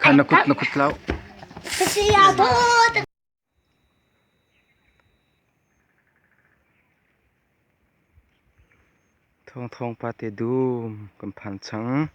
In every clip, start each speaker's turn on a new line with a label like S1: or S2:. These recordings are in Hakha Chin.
S1: Kha na kut na kut lau. Thawngthawng pa te dum kan phan cang.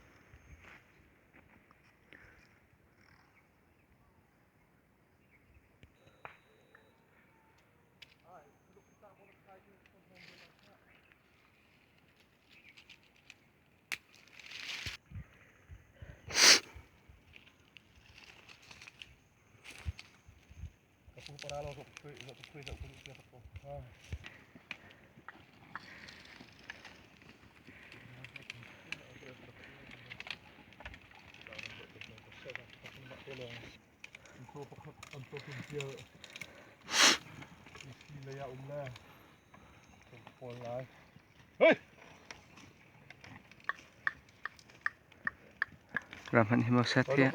S1: Ram hmanh hi maw set hi.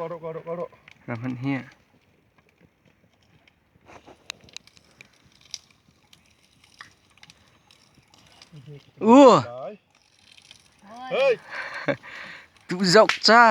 S1: Ram hmanh hi. U. Tu zok cha.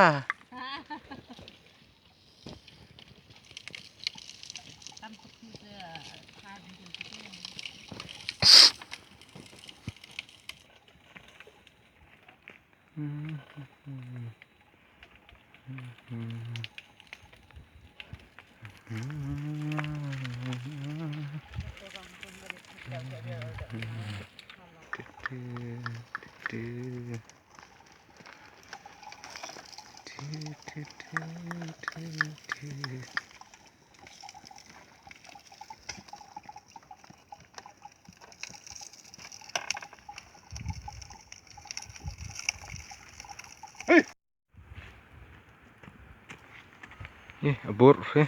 S1: Hi a burh hi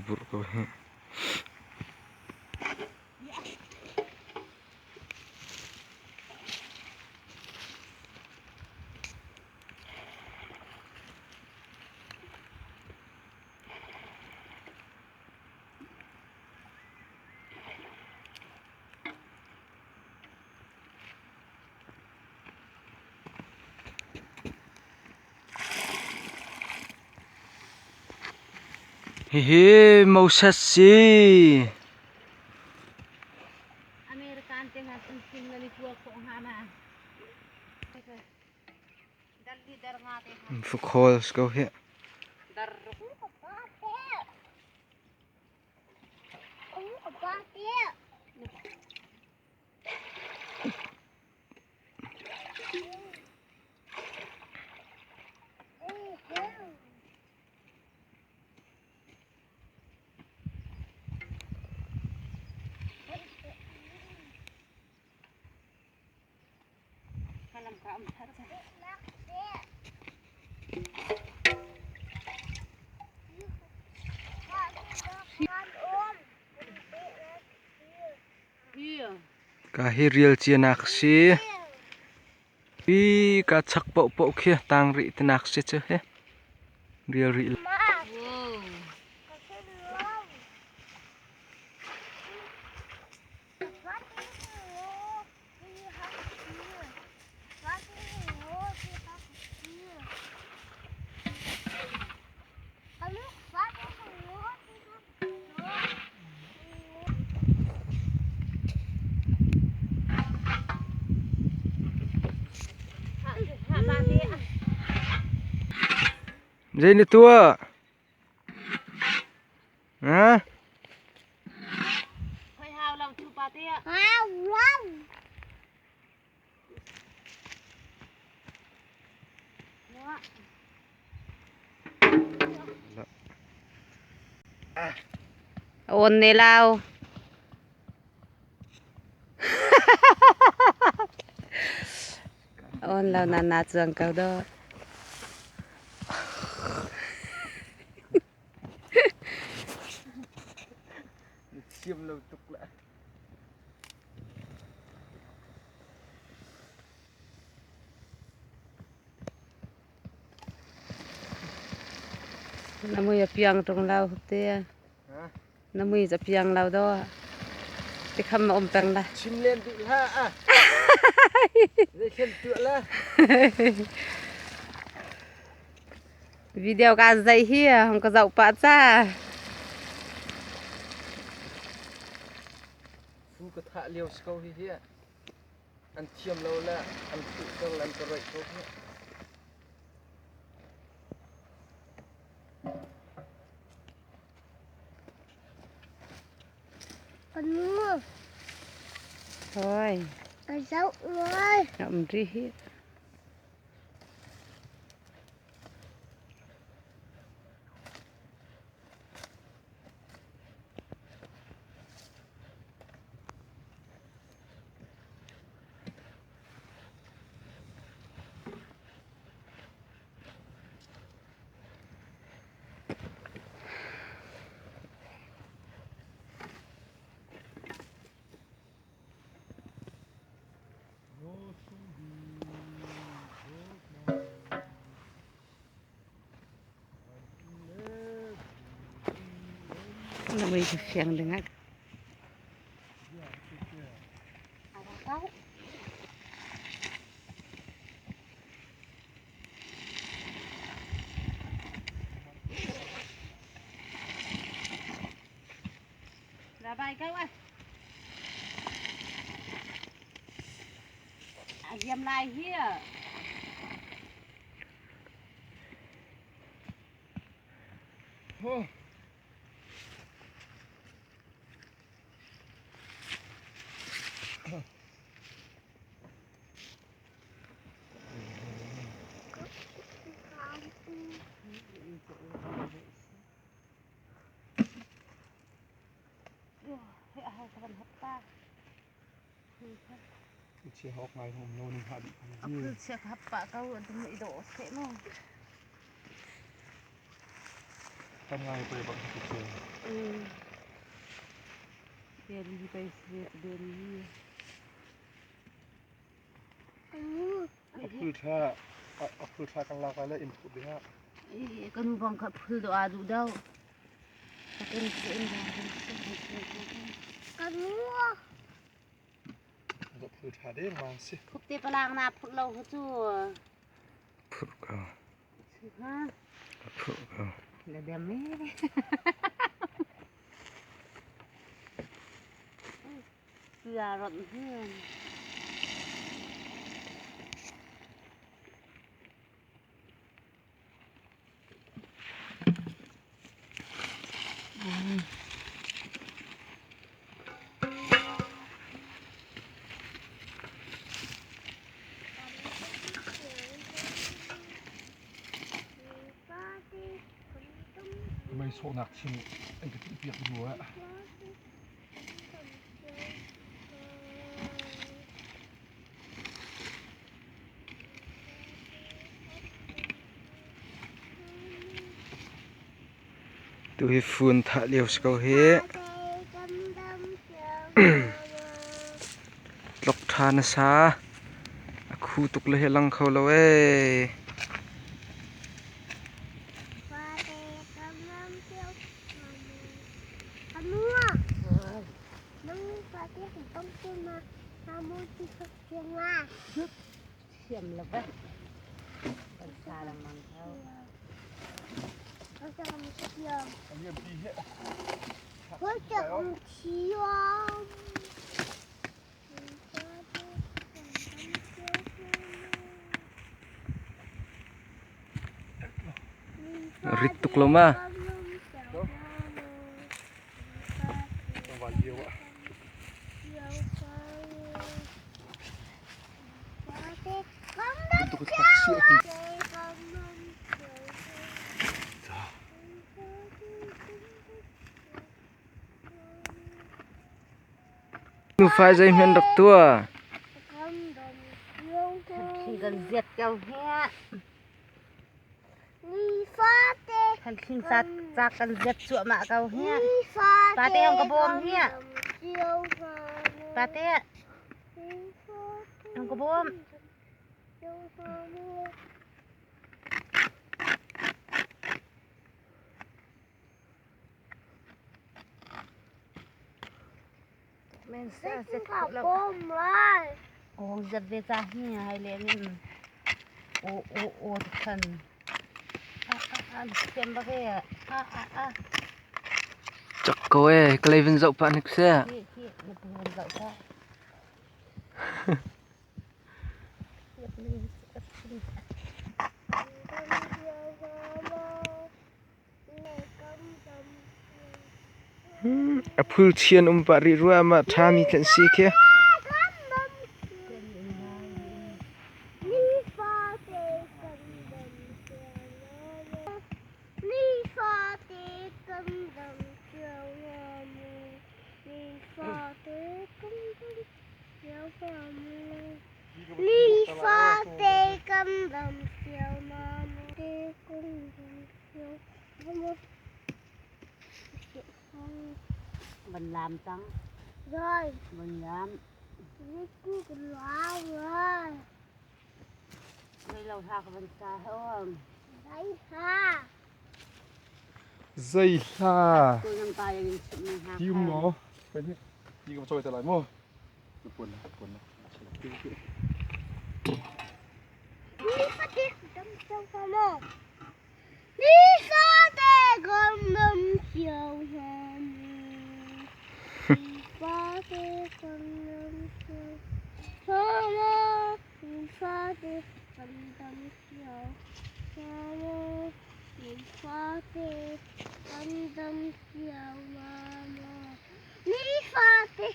S1: burh ko hi. Hihi Moses si.
S2: American te hna sin nan i tuah khawh hnga ma?
S1: Fakhawl si ko hih. Ka hi rial cianak si. Hi ka chak paohpaoh khi tang rih tinak si cu hi. Rial rih. Zei na tuah? Ha?
S2: On ne lau. On lau na na chuang ko do.
S1: Thiam lo tuk la.
S2: Na mui a piang tung lau te. Na mui cu a piang lo daw. Tikham a um peng la.
S1: Chim len duh hlah ah. Zeikhen tuah la.
S2: Video ka zei hi hong ka zoh pah ca.
S1: Fu ka thah lio si ko hi hi. An thiam lo le an fuh ter le an ka roih ko hi.
S3: Ka nu.
S2: Thôi.
S3: Ka zoh ngai.
S2: Um rih. Na mui ka fiang ding ah. Ra bai kau ah. A ziam lai hi.
S1: Oh. Chia hawk ngai hom lo ning ha dih.
S2: Apul chia ka hap pa kau dum i do se mo.
S1: Tam ngai pe bang ku che.
S2: Bel hi pai se bel hi.
S1: Apul tha apul tha kan lak lai le in phu ding ah.
S2: Kan nu bang kha phul do a duh do.
S3: Ka nu.
S1: Phul tha deng mang si.
S2: Phuk te palang na phut lo hu chu.
S1: Phut ko.
S2: Ha.
S1: Phut ko.
S2: La dem me. Tua rot hương.
S1: Mei sawhnak thing an ka timhpiak hnu ah. Tu hi fun thah lio si ko hi. Tlok ṭha nasa. A khu tuk le hi lang kho lo ee.
S2: Thiam lo ve. Kan sa lengmang ko.
S1: Rit tuk lo ma. Nufa zeihmanh rak tuah.
S2: Kan ziat ko hi. Kan thing ca kan ziat cuahmah ko hi. Pate hong ka bawm hi. Pate hong ka bawm. Men sa zet khawh lo. Kawng zet ve ca hi hai leng in o o o khan. A a a siam bak e. A a a.
S1: Cak ko e, kalei vin zoh pah hnik seh.
S2: Khi khi na pu vin zoh pah.
S1: A phul chian um pah rih rua mah ṭhami kan si khi.
S3: Nifate kan dam cio te kan dam cio
S2: Van lam cang.
S3: Rồi.
S2: Van lam.
S3: Rồi.
S2: Zei lo hla ka van sa he om.
S3: Zei hla.
S4: Zei hla.
S2: Tu nan pa in chim mi hna.
S4: Ti um maw? Ti ka cawi te lai maw? Na puan na puan na.
S3: Nifate dam cio hna maw? Nifate kan dam cio hna maw? Nifate kan dam cio hna maw? Nifate kan dam cio hna maw? Nifate kan dam cio hna maw? Nifate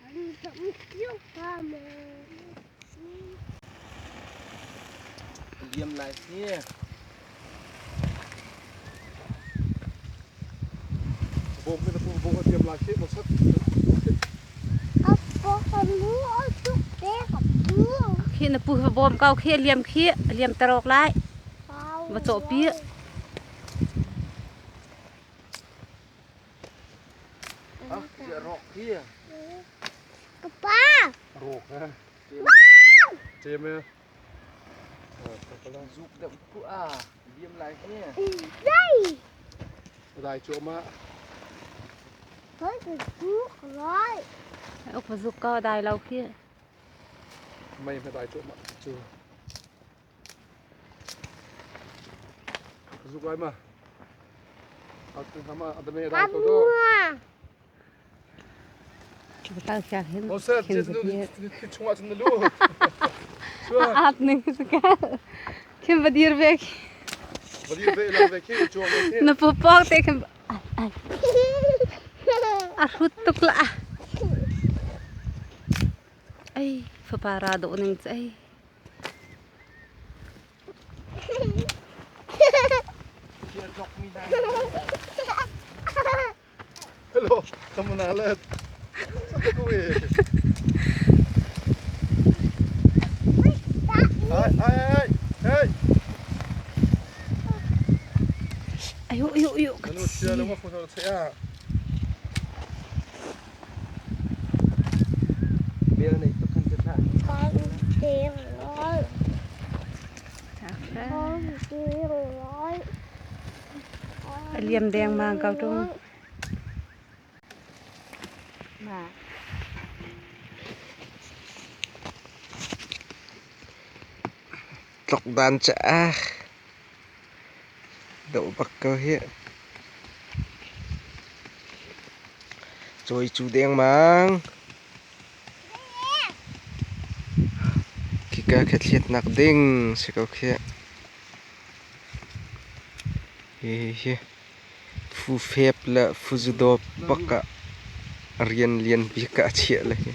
S3: kan dam cio hna maw?
S1: Liam lai hi.
S4: Bawm na pu bawm a diam lai khi ma sat.
S2: Khi na pu bawm kau khi liam khi liam tarok lai. Va cawh pi.
S1: Ah, rok khi.
S3: Ka pa.
S4: Rok ha. Cem eh.
S1: Zuk deuh ku a. Liam lai khi.
S3: Dai.
S4: Dai chu ma.
S3: Thôi cái cú rồi.
S2: Uk va zuk ko dai lo khi.
S4: Mei ma dai chu ma chu. Zuk lai ma. Hama adame dai ko do.
S2: Ta kya hin.
S4: O se ti chungah cun na lu.
S2: At ning ka. Kim va dir ve.
S4: Va dir ve lang ve khi chuang ve khi.
S2: Na pu pok te kim. A hrut tuk la. Ai, fapa ra do ning chai.
S4: Hello, kamu na let. Sa ko eh. Hey, hey, hey, hey.
S2: Ayo, ayo, ayo.
S4: Ano siya lang ako sa siya.
S1: Bel nei tuk kan te tha.
S3: Con tiền rồi. Con tiền rồi.
S2: Liam deng mang kau tung. Ma.
S1: Tlok dan cha. Đậu bak ko hi. Choi chu deng mang. Kika khat hliat nak ding si ko khi. Hi hi. Fu fep la fu zu dop bak ah rian lian bik ah a chiah le hi.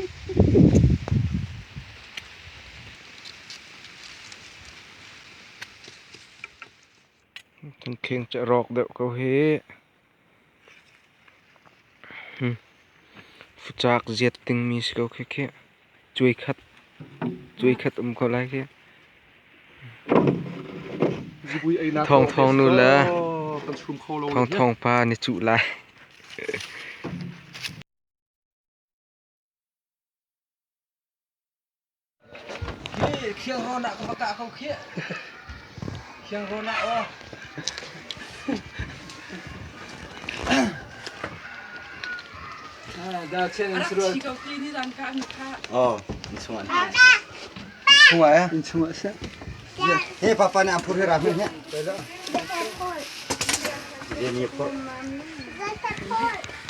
S1: Thingkheng cu a rawk deuh ko hi. Fucak ziat dingmi si ko khi khi. Cuai khat cuai khat um ko lai khi. Thawng thawng nu le thawng thawng pa ni cuh lai. Khiang rawn ah ka va kah ko khih. Khiang rawn ah aw.
S5: Oh, in chungah.
S1: Chungah eh?
S5: In chungah seh. He papa nih an phur hi ra hme he. Ni phur.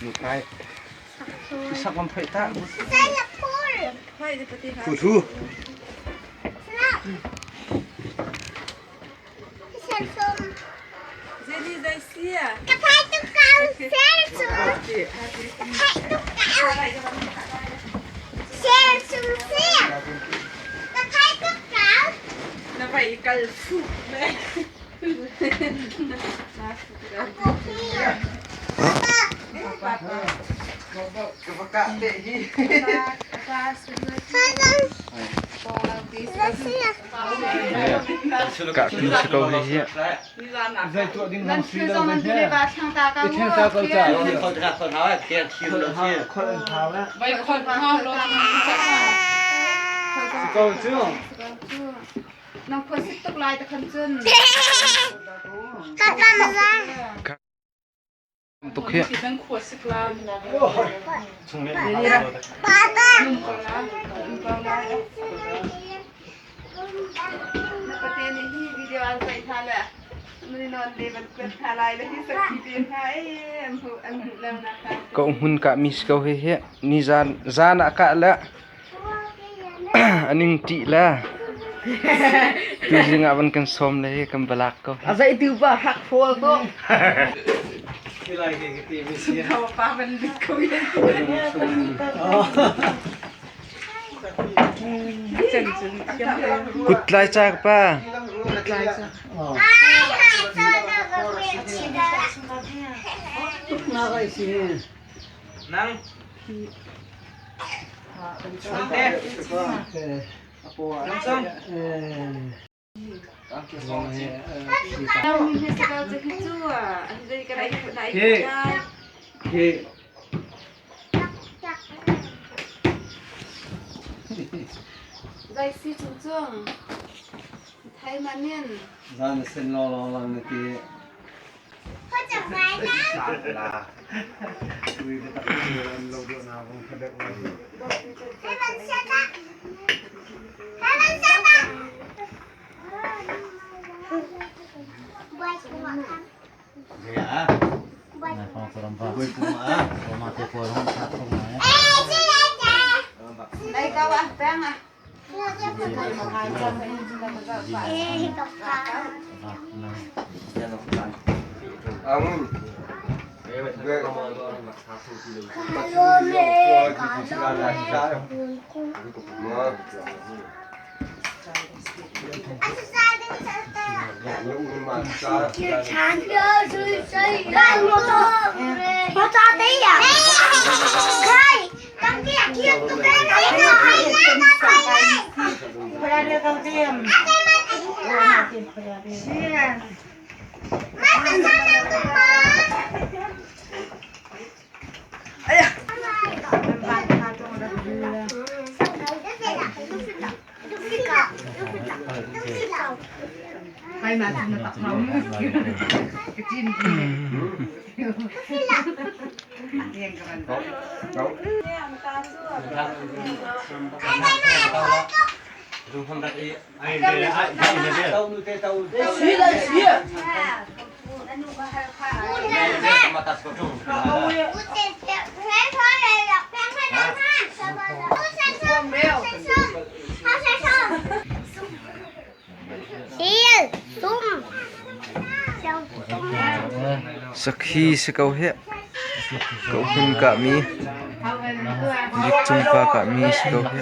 S5: Nu kai.
S1: Sak mam phei ta.
S5: Thu thu.
S1: Kah tu si ko hi hi. Tuk hi. Ka hmun kah mi si ko hi hi. Ni zan zan ah kah le aning ṭih le tuzing ah van kan sawm le hi kan balak ko.
S6: A zei tu pa hak hrawl ko.
S1: Kut tlai cak pa.
S5: Nang. Zan sin law law lang na ti.
S1: Sakhi si ko hi. Ka hun kah mi. Lik cung pa kah mi si ko hi.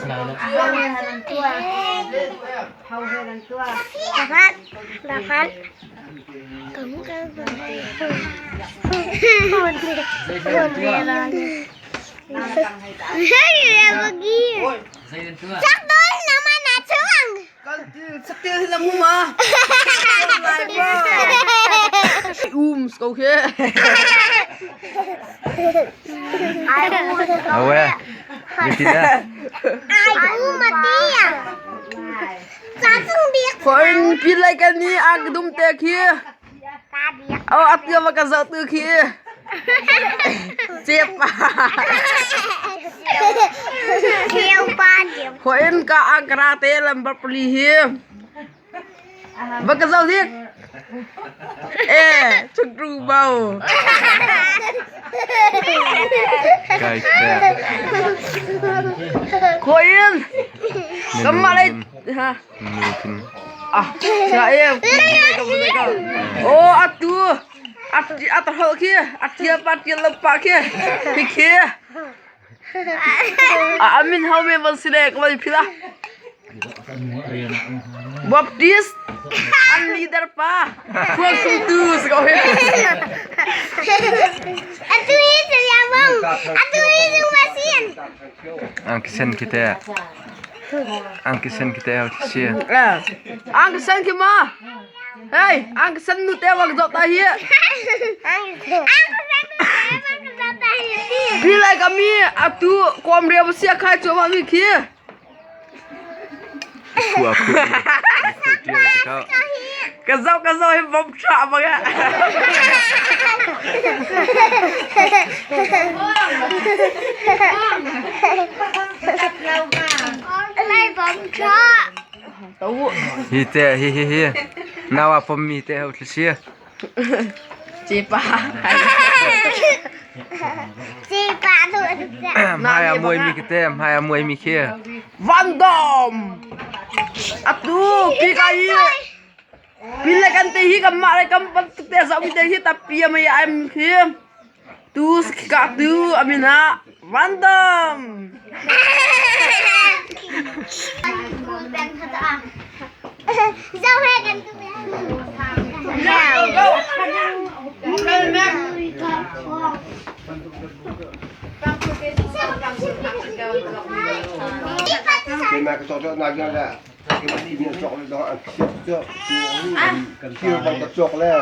S6: Um ko khi.
S1: Awe. Biti dah.
S6: Foreign pin lai kan ni ang dum te khi. Oh atia ma ka zau tu khi. Cepa.
S3: Cepa.
S6: Hoin ka angkara te lambar pali hi. Va ka zoh dik. Eh, chungtu bau.
S1: Kai te.
S6: Hoin. Kamah lei ha. Ah, sia em. Oh, atu. At hol khi, at tia pa tia lo pa khi. Khi khi. Amin hau me van si le ka van phila. Baptist an leader pa Khuang Sung Tu si ko hi.
S3: Atu hi saya bang. Atu hi zung masin.
S1: Ang kisen kita. Ang kisen kita hau si.
S6: Ang kisen ki ma. Hey, ang kisen nu te wang zok ta hi.
S3: Ang kisen nu te wang zok ta hi.
S6: Pi lai kami atu kom ria sia khai chu ma mi khi.
S1: Khua khua.
S6: Ka zau ka zau hi bom tha bang a.
S3: Lai bom tha.
S1: Hi te hi hi hi. Nawa pom mi te hau thli
S6: Cepa.
S3: Cepa tu.
S1: Hmai a muai mi kite, hmai a muai mi khi.
S6: Van Dom. Atu pi ka hi. Pi le kan te hi kan mah le kan pan tuk te zau mi te hi tapi a mei am khi. Tu ka tu amina Van Dom.
S3: Zau he kan tu.
S6: Go.
S7: Keimah ka cawk nak le keimah ti mi cawk le dong an khiak cawk thir bang ka cawk le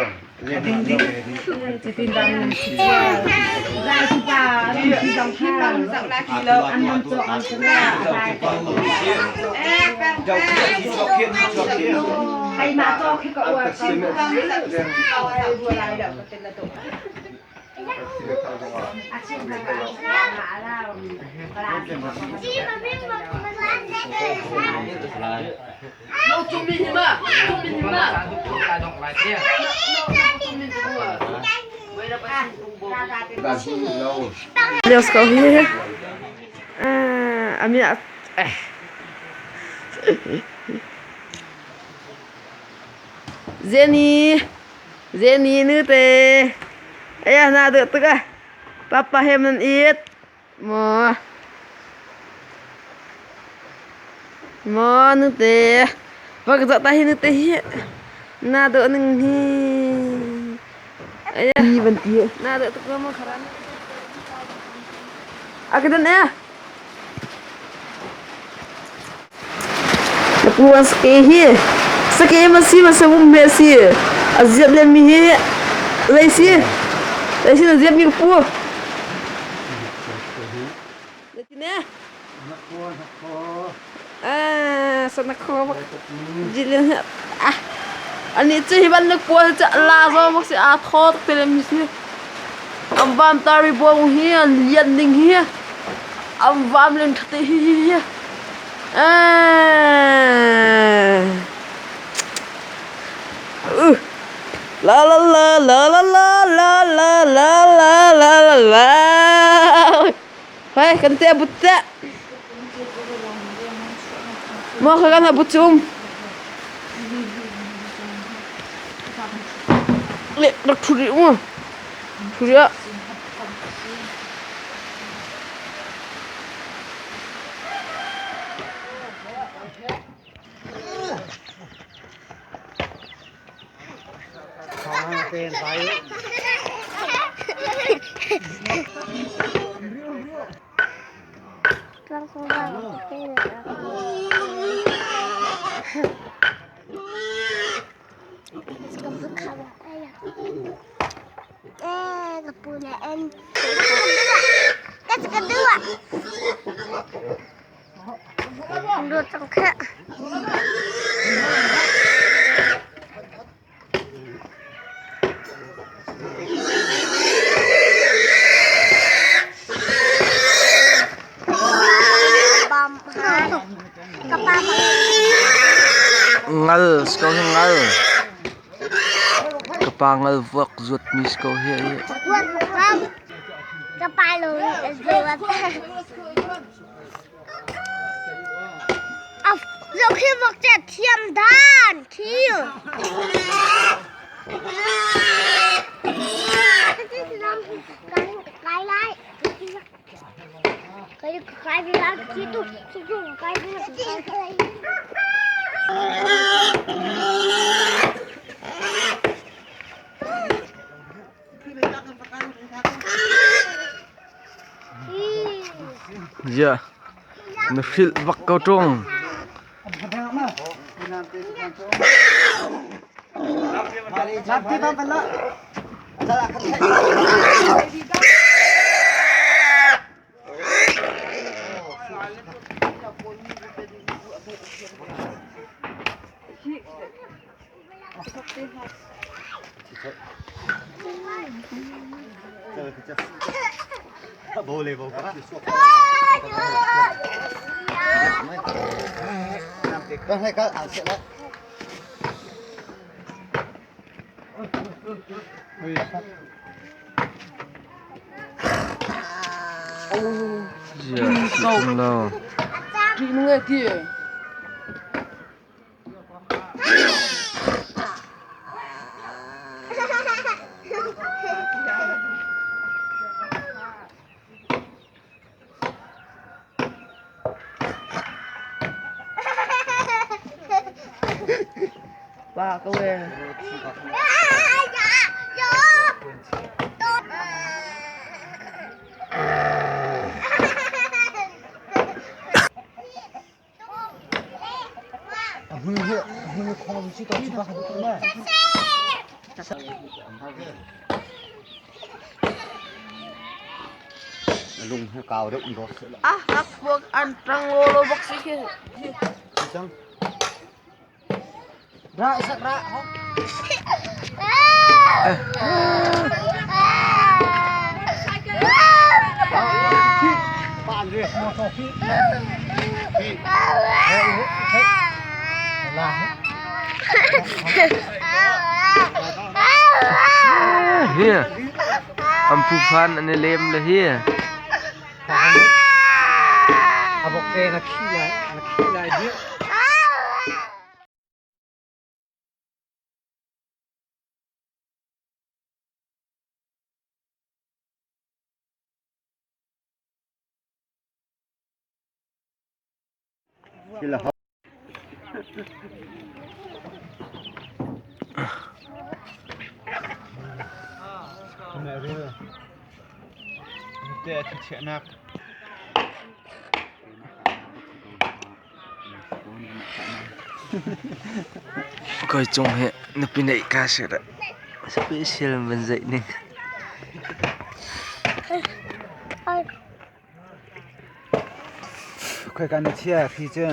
S6: Let's go here. I mean, Jenny, Jenny nu te. Aya na được tức à. Papa hem nan it. Mo. Mo nu te. Vak za ta hi nu te hi. Na do ning hi. Aya. Hi ban ti. Na do tuk mo kharan. Akadan eh. Na pu an sake hi. Sake ma si ma sa bum me si. A ziap le mi hi. Lei si. Lei si na ziap mi ka pu. Anih cu hi bantuk pawl cu a la zong bak si aa thaw tuk te lem si. An vam tari buang hi an lian ding hi an vam len ṭha te hi hi hi. La la la la la la la la la la la la la. Hei, kan te but te. Mo kha kan but chum. Le rak thu ri mu. Thu ri a.
S1: Ngal si ko hi ngal. Ka pa ngal vuak zuatmi si ko hi.
S3: Ka pa lo zuat. Zo khi vok che thiam dan khi. Kai lai. Kai kai lai khi tu tu kai lai.
S1: Ziah na hrilh bak ko ṭung. Ziah si ṭung lo.
S6: Ṭih nung e ti. Pa ko e. Ah, ak an tang lo bak si khi.
S1: Hi an phuphan an i lem le hi. Kawi cung hi nupi neih ka si rih. Special van zeih ning.
S5: Khoi kan na chia khi cu.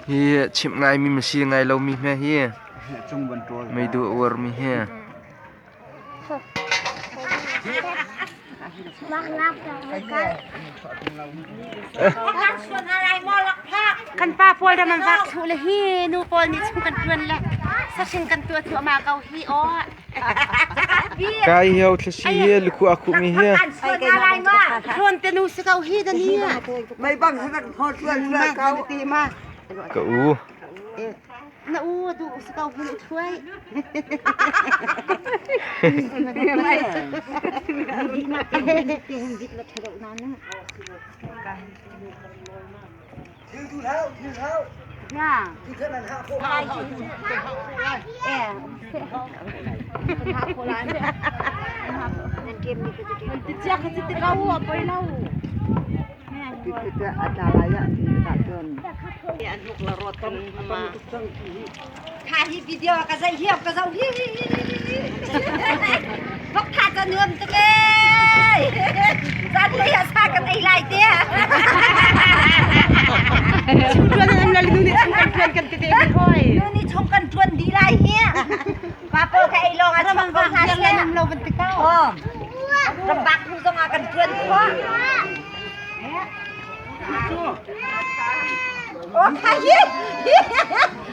S1: Hi chimh ngaimi ma si ngai lomi hme hi.
S5: Cung ban ṭawl.
S1: Meidu a uarmi hi.
S2: Kan pa pawl ram an vak thuh le hi nu pawl nih chung kan tuan le sasing kan tuah thluahmah ko hi aw.
S1: Kai hi ho thlasi hi lukhu a khuh mi hi.
S2: Hrawn te nu si ko hi da ni.
S6: Mei bang rak thawt tuan kau ti ma.
S1: Ka u.
S2: Na u du si ko hin thuai.
S8: Tha hi video ka zai hiam ka zau hi hi hi hi hi. Vok tha ca nuam tuk ee. Zan lei ah sa kan ei lai te.
S2: Chung tuan an lal nu nih chung kan tuan kan tete kan hoi.
S8: Nu nih chung kan tuan di lai hi. Pa po ka ei long ah chung ko hna sia.
S2: Lo ban te kau.
S8: Oh. Rambak nu zong ah kan tuan khawh. Oh, kha hi.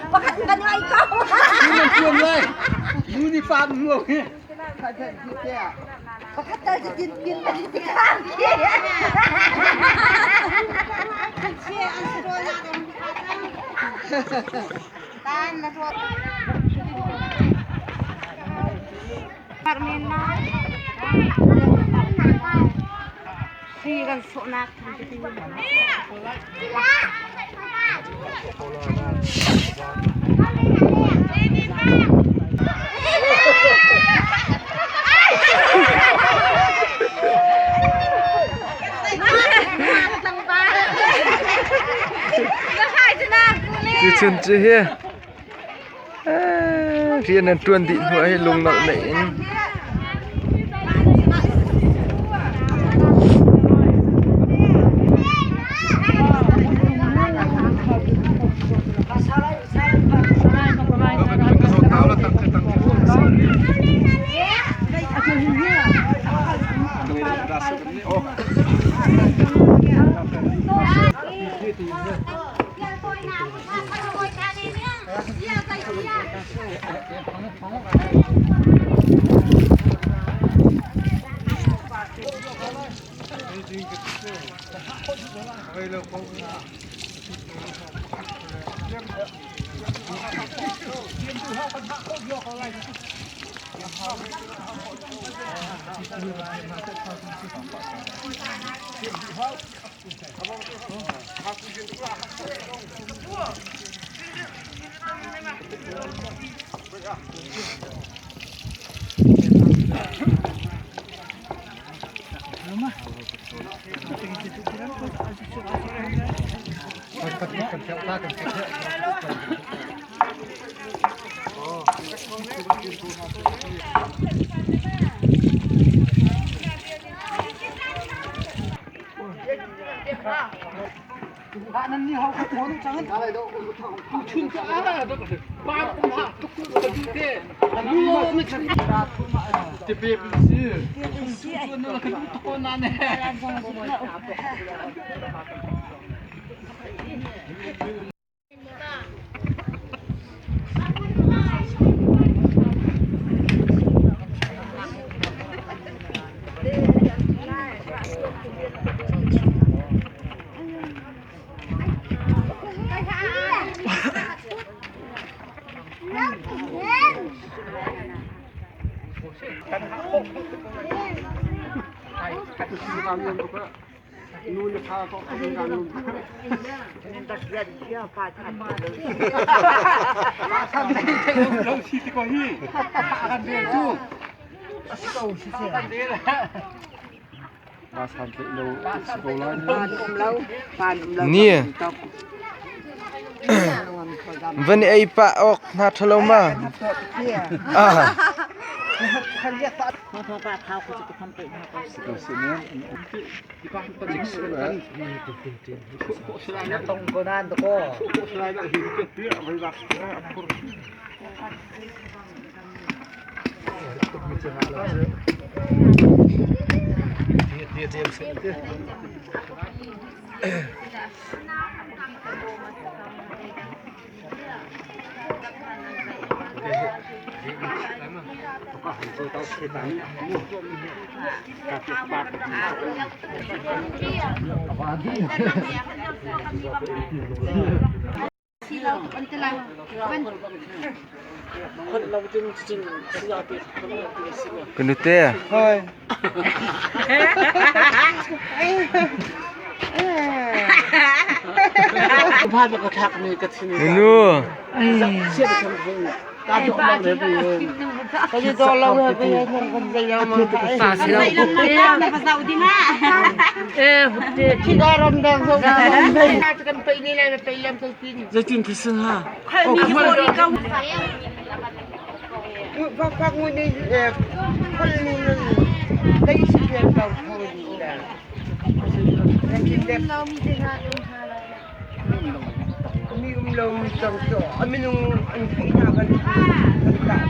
S8: Pakhat kan ai ko.
S5: Tuan lai. Nu ni fa mu hi.
S8: Pakhat tal cu tin tin kan ti kham khi. Tan na ro. Si kan sawhnak.
S1: Tuchun cu hi rian an ṭuan dih hnu ah hi lungnolh neih in Ni van i ei pah awk hna ṭhalo ma? Ah. Ka nute. Nunu.
S7: mi um lo mi cang cu a minung an theih hna kan kan kah.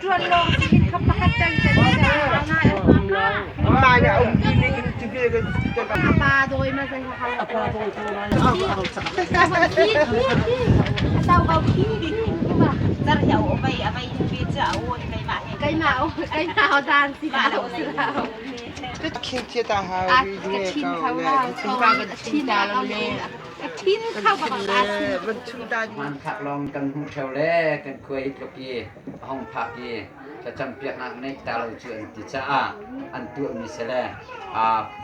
S8: Tuan lawng si in khap pakhat kan kan
S7: Amah nih a um ti mi kan ci kan
S8: Pa doi ma sai ha
S7: Pa doi ko lai.
S8: Khi khi khi. Tao gau khi khi ba.
S2: Zar hiau o vai avai ve cha o kai ma he.
S8: Kai ma o kai ma o dan si ma lo si la.
S7: 啊，
S8: 个亲口啦，个亲啊，个亲口个大
S5: Hmanthlak lawng kan hmuh ṭheo le kan khuai hi tluk i a hung phak i thlacampiaknak neih ta lo cu an ti caah an tuahmi si le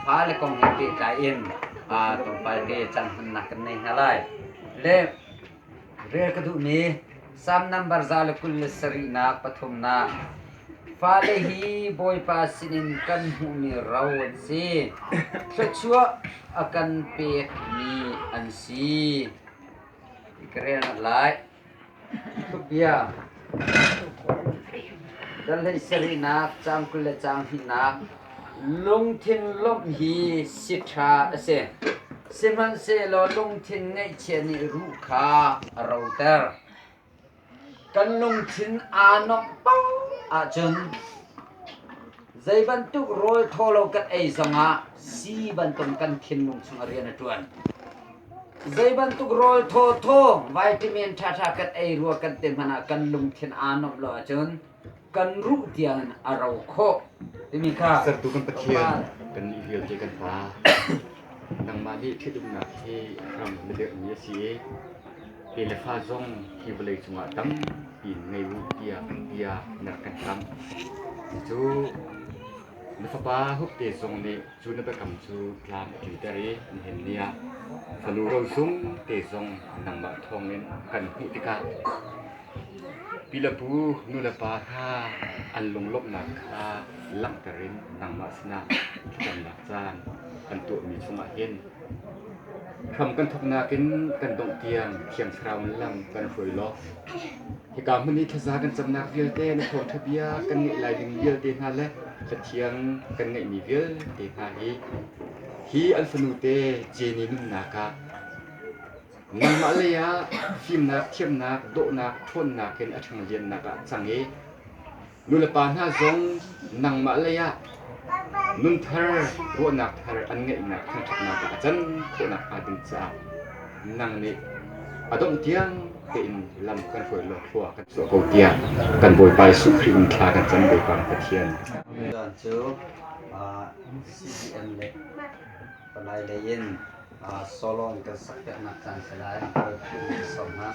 S5: fale kong he pehtlai in tlawmpal te caan hmannak kan nei hna lai. Le rel ka duhmi Salm nambar 127nak pathumnak Fale hi Bawipa sinin kan hmuhmi ro an si. Thluachuah a kan pekmi an si. Ka rel ngat lai. Thupbia. Dal hlei sarihnak, caang 20 le caang hnihnak. Lungthin lawmh hi si ṭha a si. Sihmanhsehlaw lungthin ngaihchia nih ruh kha a roter. Kan lungthin aa nuamh paoh ahcun zei bantuk rawl thaw lo kan ei zongah sii bantuk kan thinlung chungah rian a ṭuan. Zei bantuk rawl thawthaw vitamin ṭhaṭha kan ei rua kan ti hmanh ah kan lungthin aa nuamh lo ahcun kan ruh tiangin a ro khawh timi kha
S9: Sertu kan Pathian, kannih vialte kan Pa, nangmah nih ṭhitumnak hi hram na dirhmi a si i Te le fa zong hi vawlei cungah tampi in ngei u tiah bia na rak kan kamh. Cucu na fapa Hupte zong nih cu na biakam cu tlam a tlinter i nihin ni ah fanu rosung te zong nangmah thawngin kan hmuh tikah pi le pu nu le pa kha an lunglawmhnak kha langhter in nangmah sinah thlacamnak caan an tuahmi chungah hin Hram kan thawknak in kan dongh tiang Thiang Thlarau in lam kan hruai law hika hmun i thlaza kan camnak vialte na thawngṭha bia kan ngeih lai ding vialte hna le Cathiang kan ngeihmi vialte hna hi hi an fanute Jenny nunnak ah nangmah lei ah fimnak, thiamnak, dawhnak, ṭhawnnak in a ṭhangliannak ah cang i Nulepa hna zong nangmah lei ah nunthar ruahnak thar an ngeihnak thangṭhatnak ah a can khawhnak hnga ding caah nang nih a dongh tiang tein lam kan hruai law thlua kan chuah ko tiah kan Bawipa Jesuh Khrih in thla kan cam Bawipa Pathian.
S5: Caan cu CDM le palai lei in solo in kan sakpiaknak caan si lai. Sawm hna.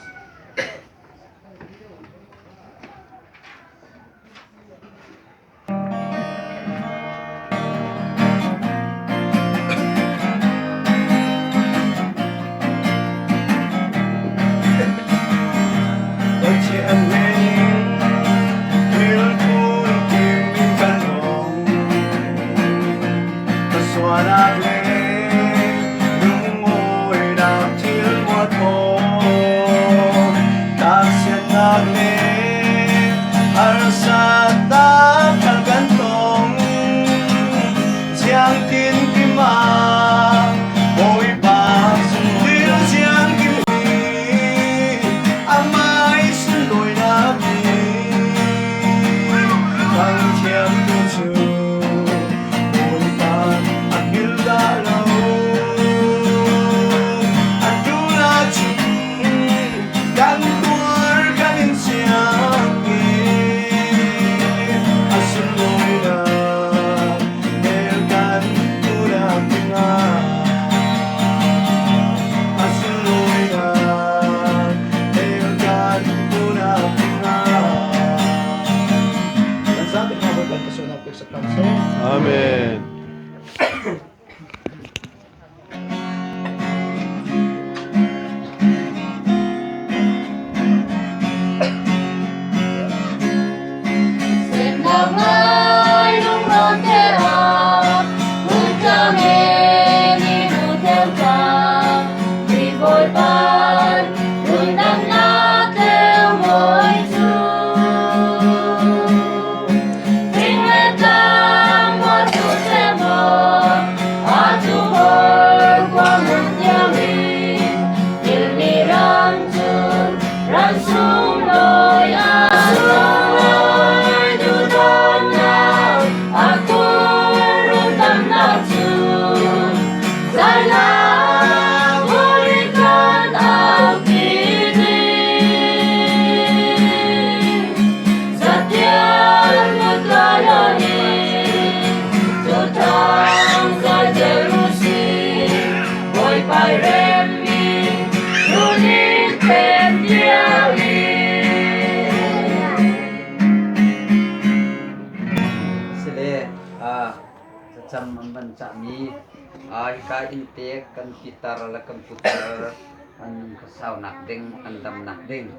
S5: Hika innte kan pitar le kan putar an nun khuasaunak ding, an damnak ding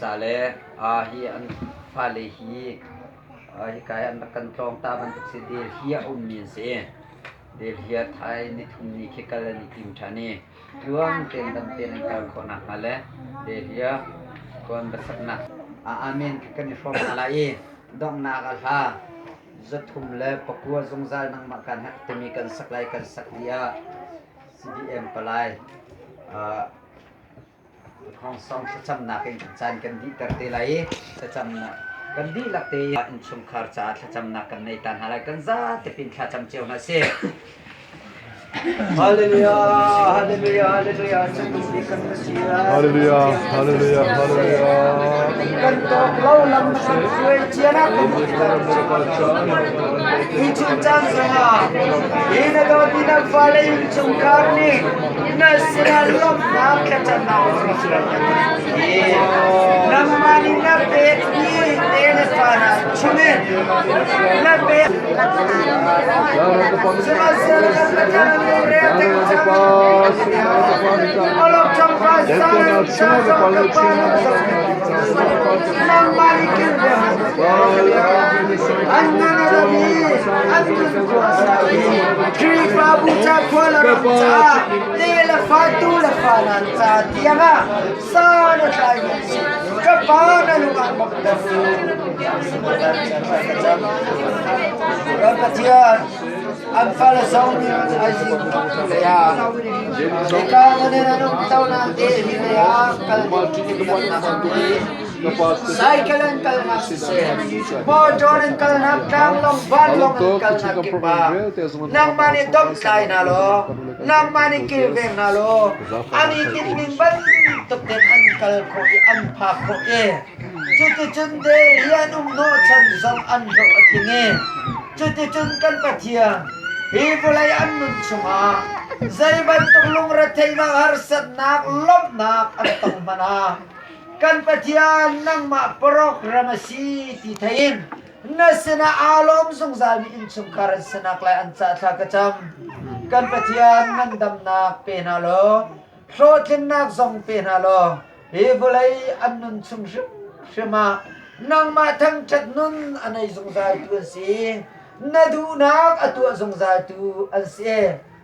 S5: ca le hi an fale hi hika hi an rak kan tlawng ta bantuk si Delhi a ummi an si. Delhi ah thai nithum ni khi kal an i tim ṭhan i tluang tein dam tein an kal khawh nakhnga le Delhi ah khuan va saknak Amen khi kan i hrawm hna lai i donghnak ah hla 309 zungzal nangmah kaan herh timi kan sak lai kan sak dih ah CBM palai Khongsong thlacamnak in caan kan dihter te lai i thlacamnak kan dihlak te innchungkhar caah thlacamnak kan nei ta hna lai kan zate pin thlacam cio hna sih.
S10: Hallelujah, hallelujah, hallelujah.
S4: Hallelujah, hallelujah, hallelujah.
S10: Kan tawk lo lam kan hruai cianak Hi chung caan zongah hi na dawt na fale innchungkhar nih na sinah lawmhnak thlacamnak nangmah nih na pekmi te le fa hna chungin na pek Khrihfabu ca khua le ram caah te le fa tu le fa nan ca tiangah sa na tlaimi si ka pa na lung ah bawmhter u. Kan Pathian an fale zong ai zing lei ah hika nan an um to na te hi lei ah kal Cycle in kalnak siseh, motor in kalnak, tlanglawng, vanlawng in kalnak kip ah nangmah nih domhtlai hna law, nangmah nih kilveng hna law, an i tinhning bantuk tein an kal khawh i an phak khawh i cuticun Delhi an um hnawhchan zong an hlawh a tling i cuticun kan Pathian hi vawlei an nun chungah zei bantuk lungretheihnak harsatnak lawmhnak an tong hmanh ah Kan Pathian nangmah program a si ti thei in na sinah aa lawm zungzalmi innchungkhar an sinak lai an cah thla ka cam. Kan Pathian ngandamnak pe hna law hlawhtlinnak zong pe hna law hi vawlei an nun chung hrimhrim ah nangmah thangṭhat nun a nei zungzaltu an si. Na duhnak a tuah zungzaltu an si.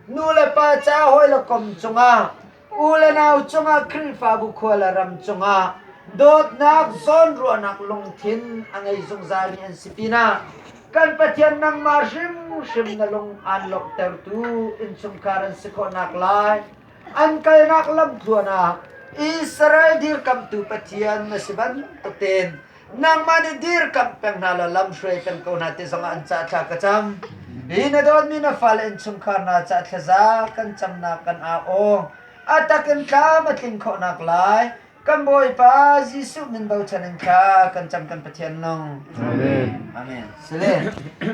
S10: Nu le pa ca hawi le kom cungah U le nau cungah Khrihfabu khua le ram cungah dawtnak zawnruahnak lungthin a ngei zungzalmi an si pinah kan Pathian nangmah hrimhrim na lung aan lawmhtertu innchungkhar an si khawhnak lai an kalnak lamtluan ah Israel dirkamhtu Pathian na si bantuk tein nangmah nih dirkamh peng hna law lamhruai peng ko hna ti zongah an cah thla ka cam. Hi na dawtmi na fale innchungkhar hna cah thlaza kan camnak kan au aw. A takin tlam a tling khawhnak lai kan Bawipa Jesuh min bochan in thla kan cam kan Pathian nung.
S4: Amen.
S10: Amen. Sile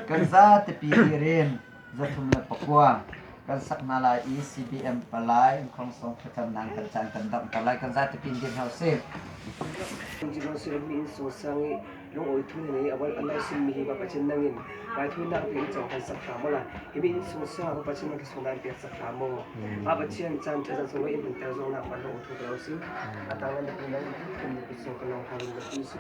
S10: kan za tepi dirin 309 kan sak hna lai i CBM palai Khawngsawng thlacamnak kan caan kan damter lai kan zate pin dir hna usih.
S7: Mi in so sang i lungawi thu ni awal anau sin mi hi ba pachin nangin rai thu nak te in chong kan sak hram la hi mi in so sang ba pachin nang so nan pek sak hram mo ba pachin chan tha zan so in ter zong nak ban lo thu ko si atang nan pu nan kum ni so ka long harin na pu si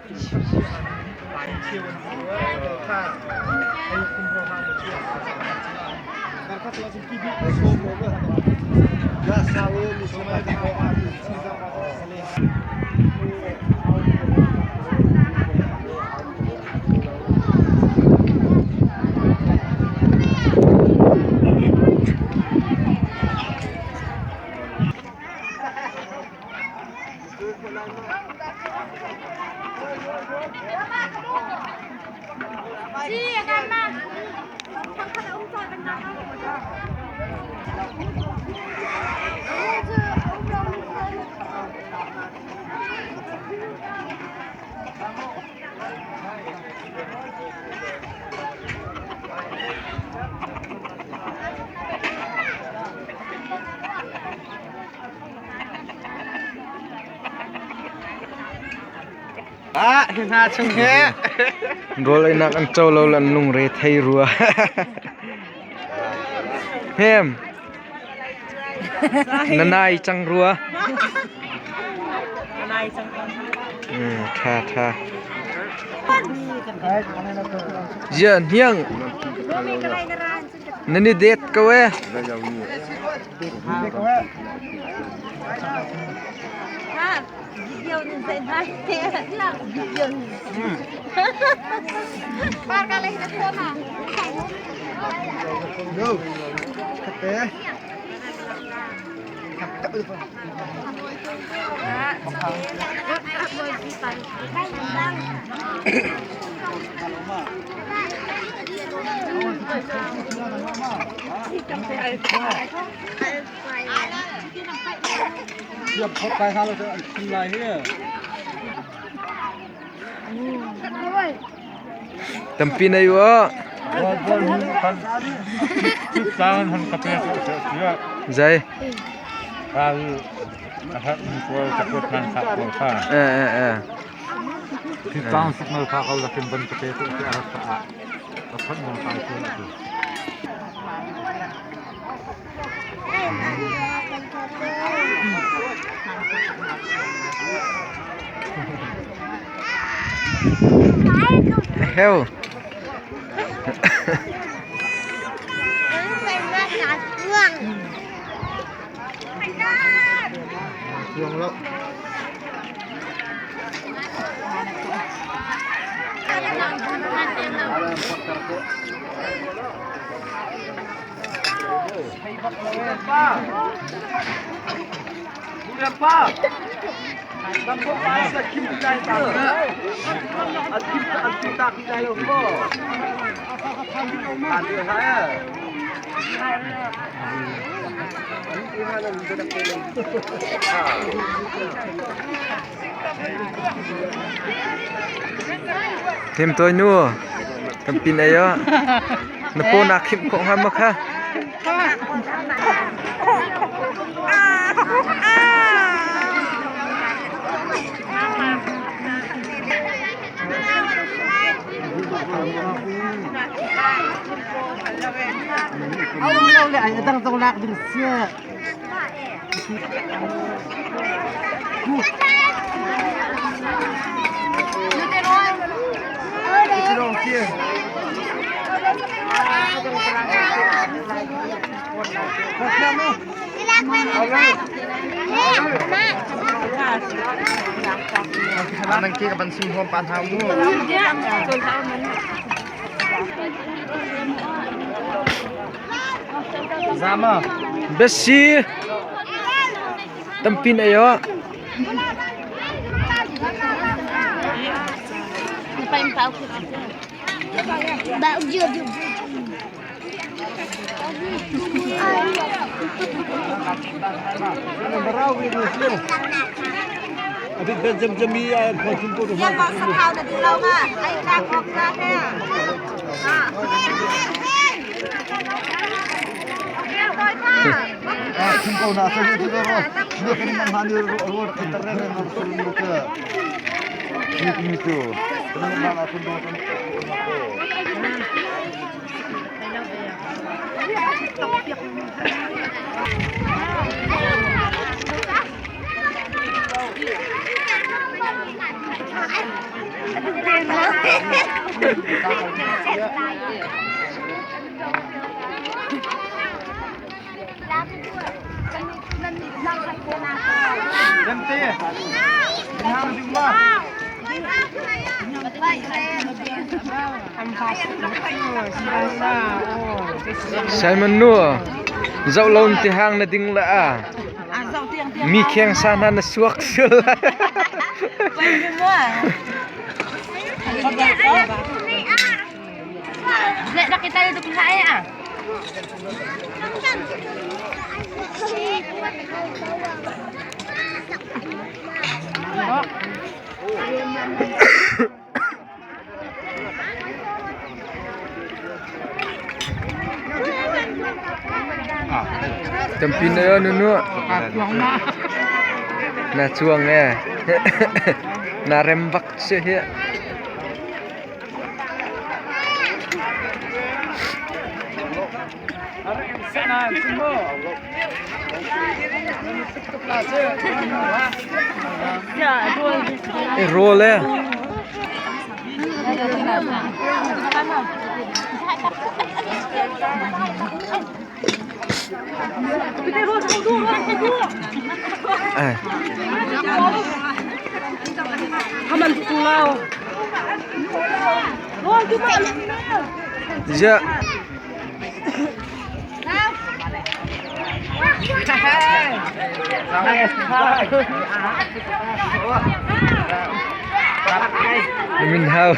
S1: Ah, hi hna chung he. Rawl einak an co lo lan lungre thei rua. Hem. Na nai cang rua. Tha tha. Zia hniang. Nan i det ko eh. Tampi na yu ah. Zai. Eh eh eh. Heo. Him toi nu kan pin ei ah na paw naa khimh khawh hnga maw kha? Besi tampin ei ah. Simon nu zoh lo in tihang na ding la a. Mi kheng sa hna na suak sul. Tampi na yo nunu. Na chuang e. Na rem bak si hi. E rawl e. Ai. Ja. Min hau.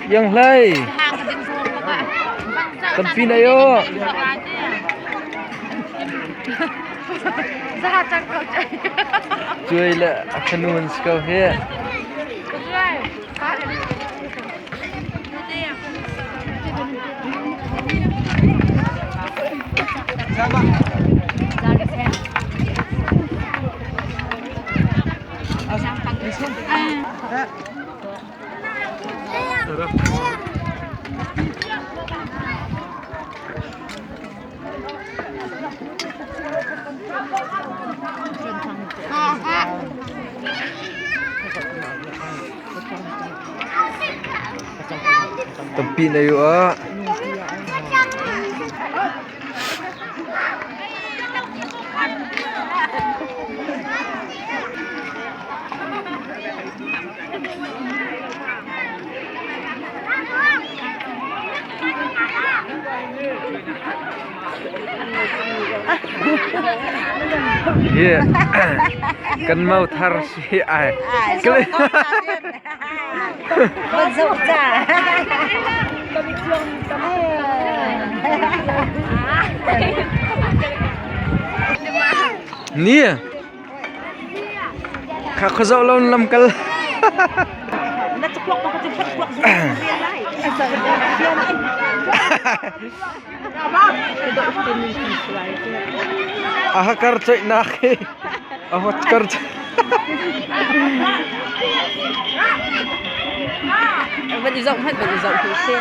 S1: Yang hlei. Tampi na yo. Cuai le a fanu an si ko hi. Tampi na yu ah. Hi kan mau thar si ai. Ni Kha khuazoh lo in lamkal. A hakar coihnak hi a hawtkar
S6: Van i zoh hmanh van i zoh tu si.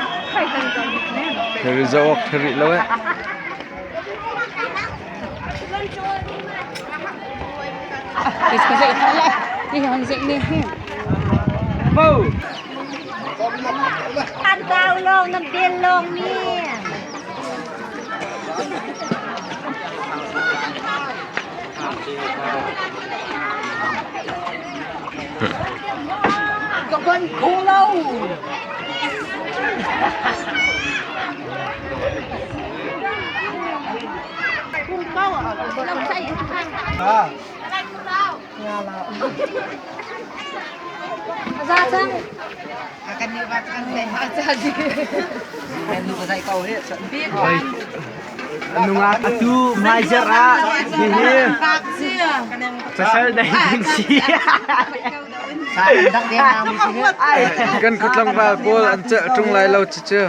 S1: Theri zoh awk theri lo eh.
S8: An tau lawng nan bel lawng mi.
S6: Ka ban kho lo.
S7: Nungak atu hmaizarh ah hihi pasal dei ding si.
S1: Kan khuatlangval pawl an celh ṭung lai lo cucu.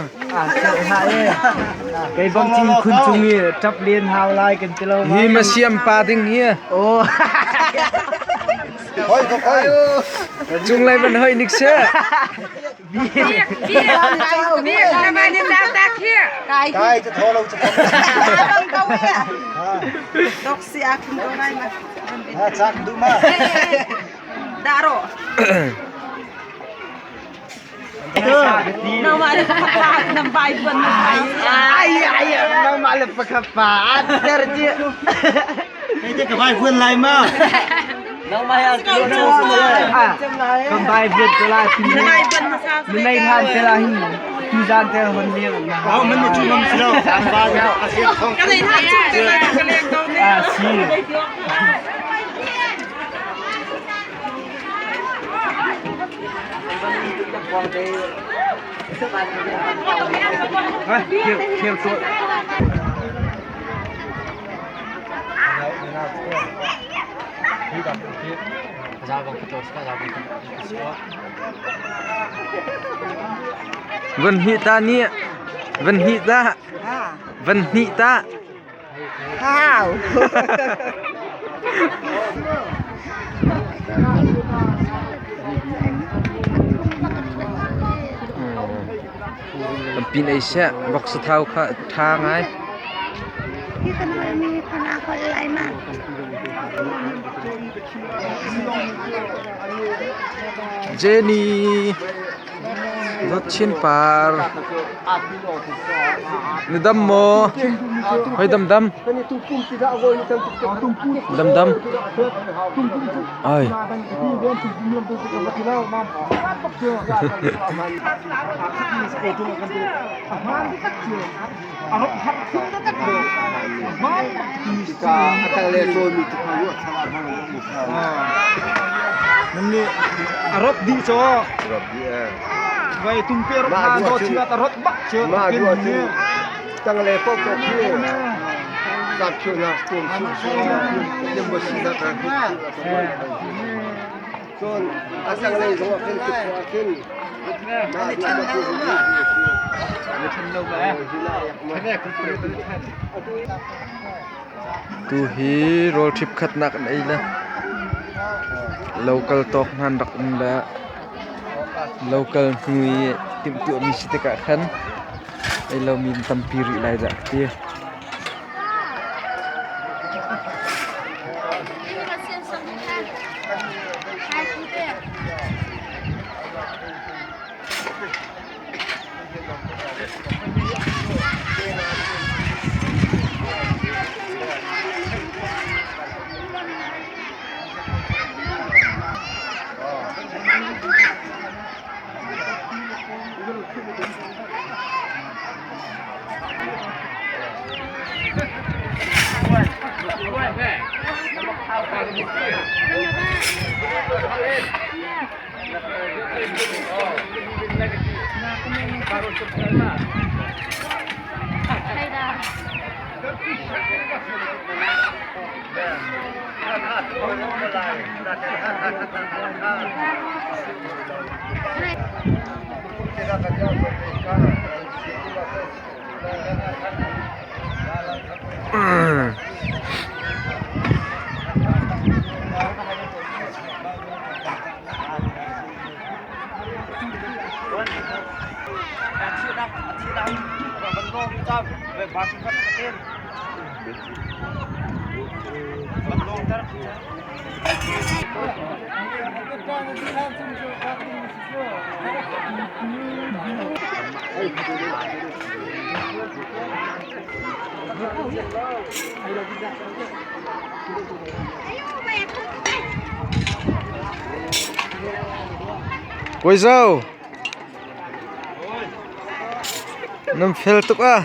S7: Kei bang cing khun cung i ṭap len hau lai kan ti lo.
S1: Hi ma siam pa ding hi.
S7: Oh.
S1: Cung lai van hoi nik se.
S10: Kai ca thaw lo ca Chak duh ma.
S7: Ai ai nangmah le pakhat pa ter ci.
S10: Hei te ka vai huan lai ma.
S7: Kan bai viet te la ti. Ni nei han te la hin. Tu zan te hon ni.
S10: Au man chu mam si lo.
S7: Ah si.
S1: Thiam sual. Van hnih ta ni. Van hnih ta. Van hnih ta.
S6: Hau.
S1: Pin ei seh voksa thau kha ṭha ngai. Jenny Dawt Chin Par Na dam maw? Hoi dam dam. Dam dam. Ai.
S11: Arop dih cu vai tumpi arop hna do chingat arot bak cu
S12: Tangle pok pok hi sak chu nak tum su su lim bo si nak Cun a tanglei zong ah khin tikhu ah khin mah duh ma tu
S1: Tu hi rawl ṭhip khatnak an ei le local tawk hna an rak um le local hnu i timhtuahmi si tikah khan ei lomi an tampi rih lai dah ka ti. Kawi Zo, nan fel tuk ah.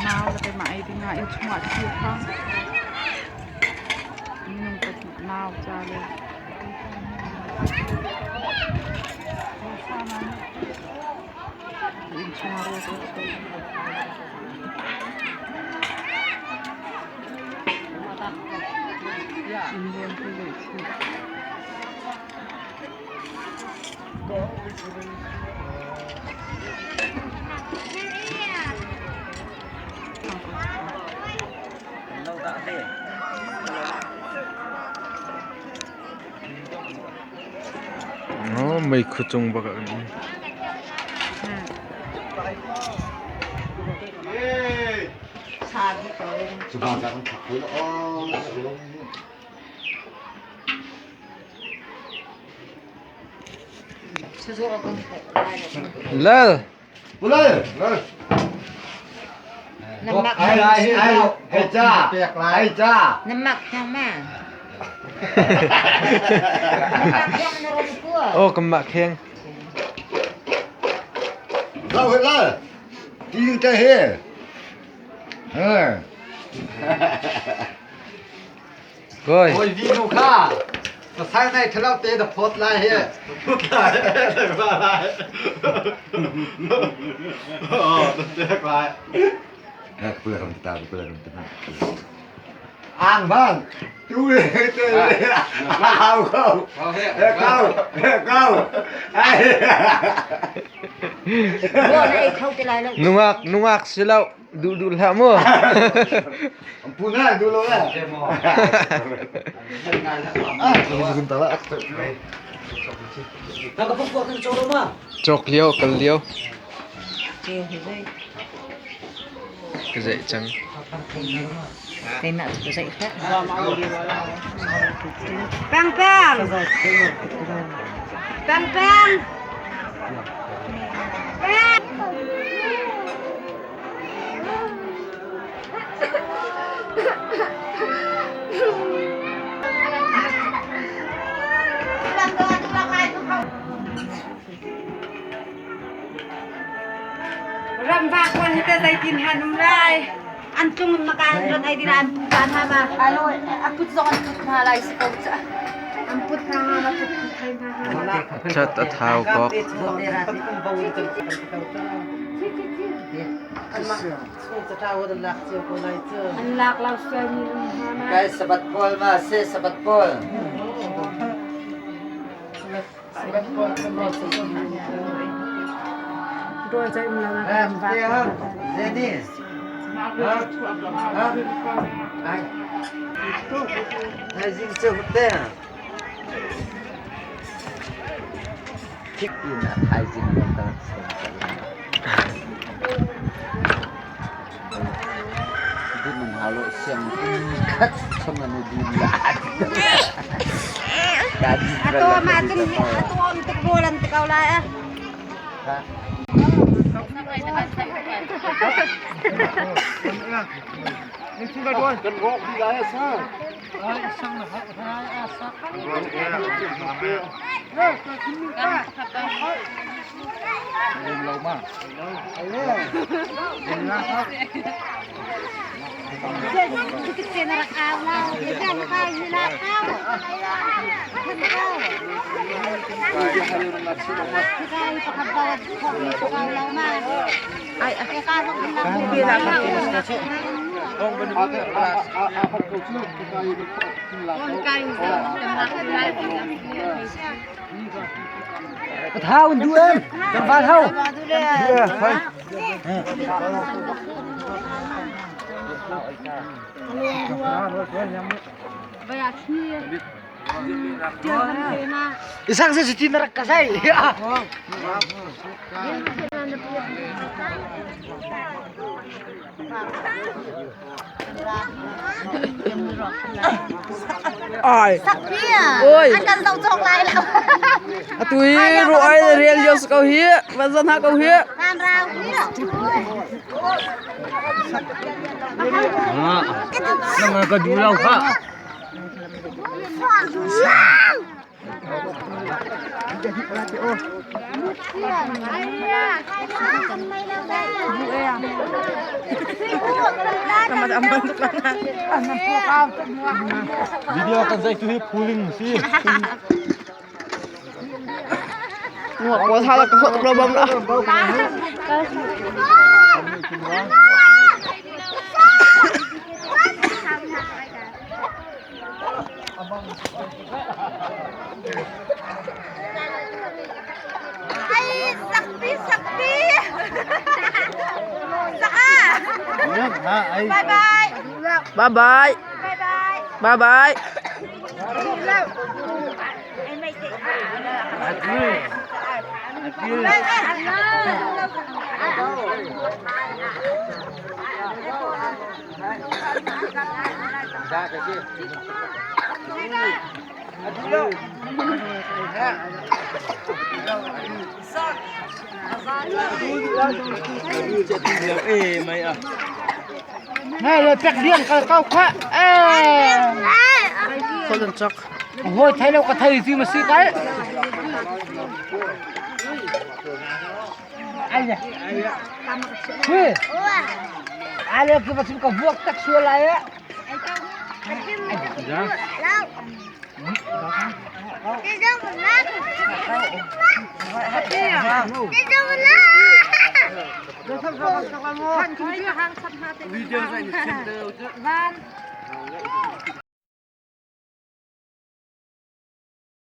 S13: Nau le keimah ei dingah inn chungah thil kha minung pahnih nau ca le inn chungah rawl ka chuah. Inn rawl ka leh chih.
S1: Meikhu cung bak ah kan um. Lal.
S12: Lal. Lal. Ai lai ai ai cha ai cha.
S8: Namak khang ma.
S1: Oh kan mah kheng.
S12: Lau he lal. Ti te he.
S1: Koi.
S12: Oi vi nu kha. Pasai nai thalo te da phot lai he. Phot lai. Ba lai. Oh, da tek lai. Ang bang. Tu le te le. Au kau. Kau. Kau. Ai.
S1: Nungak nungak si lo duh duh hlah mu.
S12: Puna duh lo la.
S1: Cawk lio kal lio. Ka zeih cang.
S2: Keimah cu ka zeih hlah.
S8: Peng peng. Peng peng. Peng. Ramvak kong hi teh zeitin hen um lai? An tlung in maka an rat ai dira an pu pa hna ma. Alo a put zong an put hna lai si ko ca. An put hna nga ma put thai hna ha.
S1: Chat a thau kok.
S8: An lak lo sual mi um hna ma.
S5: Kai sabat pawl ma se sabat pawl.
S8: Ato ma cun ato om tuk rawl an ti ko lai a.
S10: Thau du em, kan van hau. Isang sa si narak kasay.
S6: Ai.
S8: Oi. An kan zoh cawk lai lo.
S6: Atu hi ruai rial lio ko hi, van zan ha ko hi.
S8: Kan rau hi.
S9: Nang ka du lau kha.
S4: Video kan zai tu hi pulling si.
S6: Nguak ko tha la ka hot lo bam la.
S8: Ay, sakti, sakti. Saka. Bye bye.
S6: Bye bye.
S8: Bye bye.
S6: Bye bye.
S10: Ngai le pek riang kal kau kha. Eh.
S6: Kholon chok.
S10: Hoi thai lo ka thai ti ma si kai. Ai ya. Hui.
S6: Ale ki va ka vuak tak sual lai eh.
S8: Van.